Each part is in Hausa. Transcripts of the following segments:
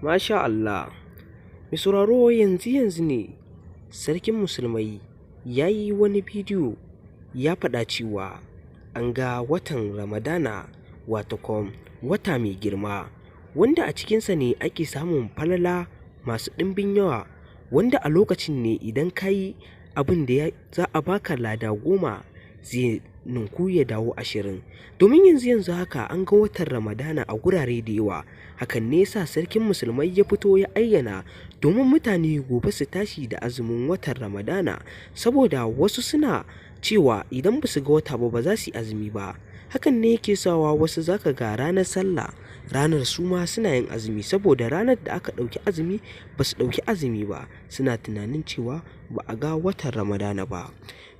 Masha Allah. Mai sauraro, yanzu yanzu ne Sarkin Musulmai ya yi wani bidiyo ya faɗa cewa an ga watan Ramadana, watakan wata mai girma, wanda a cikinsa ne ake samun falala masu ɗimbin yawa, wanda a lokacin ne idan ka yi abin da za a baka lada 10 zai ninku ya dawo 20. Domin yanzu yanzu haka an ga watan Ramadana a gurare da yawa. Hakan ne yasa Sarkin Musulmai ya fito ya ayyana domin mutane gobe su tashi da azumin watan Ramadana, saboda wasu suna cewa idan ba su ga wata ba, ba za su yi azumi ba. Hakan ne yake sawa wasu zaka ga ranar sallah, ranar su ma suna yin azumi, saboda ranar da aka ɗauki azumi ba su ɗauki azumi ba, suna tunanin cewa ba a ga watan Ramadana ba.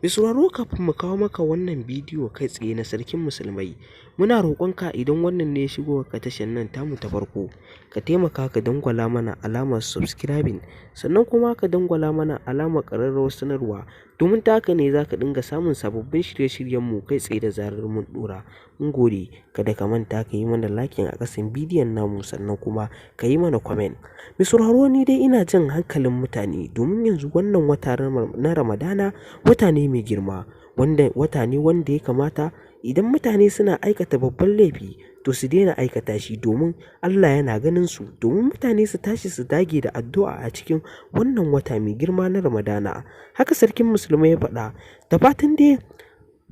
Mai sauraro, kafin mu kawo maka wannan bidiyo kai tsaye na Sarkin Musulmai, muna roƙonka, idan wannan ne shigo ka tashar nan tamu ta farko, ka taimaka ka dangwala mana alamar subscribing, sannan kuma ka dangwala mana alamar ƙararrawar sanarwa, domin ta haka ne za ka dinga samun sababbin shirye-shiryenmu kai tsaye da zarar mun ɗora. Mun gode. Kada ka manta ka yi mana liking a ƙasan bidiyon namu, sannan kuma ka yi mana comment. Mai sauraro, ni dai ina jan hankalin mutane, domin yanzu wannan wata na Ramadana wata ne mai girma, wanda wata ne wanda ya kamata idan mutane suna aikata babban laifi to su daina aikata shi, domin Allah yana ganin su, domin mutane su tashi su dage da addu'a a cikin wannan wata mai girma na Ramadana. Haka Sarkin Musulmai ya faɗa. Da fatan dai,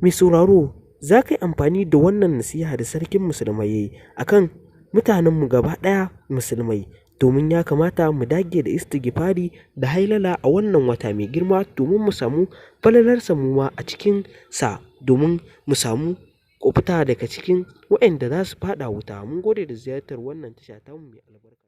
mai sauraro, za ka yi amfani da wannan nasiha da Sarkin Musulmai ya yi akan mutanenmu gaba ɗaya Musulmai, domin ya kamata mu dage da istighfari da hailala a wannan wata mai girma, domin mu samu falalarsa mu ma a cikin sa, domin mu samu kuɓuta daga cikin waɗanda za su faɗa wuta. Mun gode da ziyartar wannan tasha tamu mai albarka.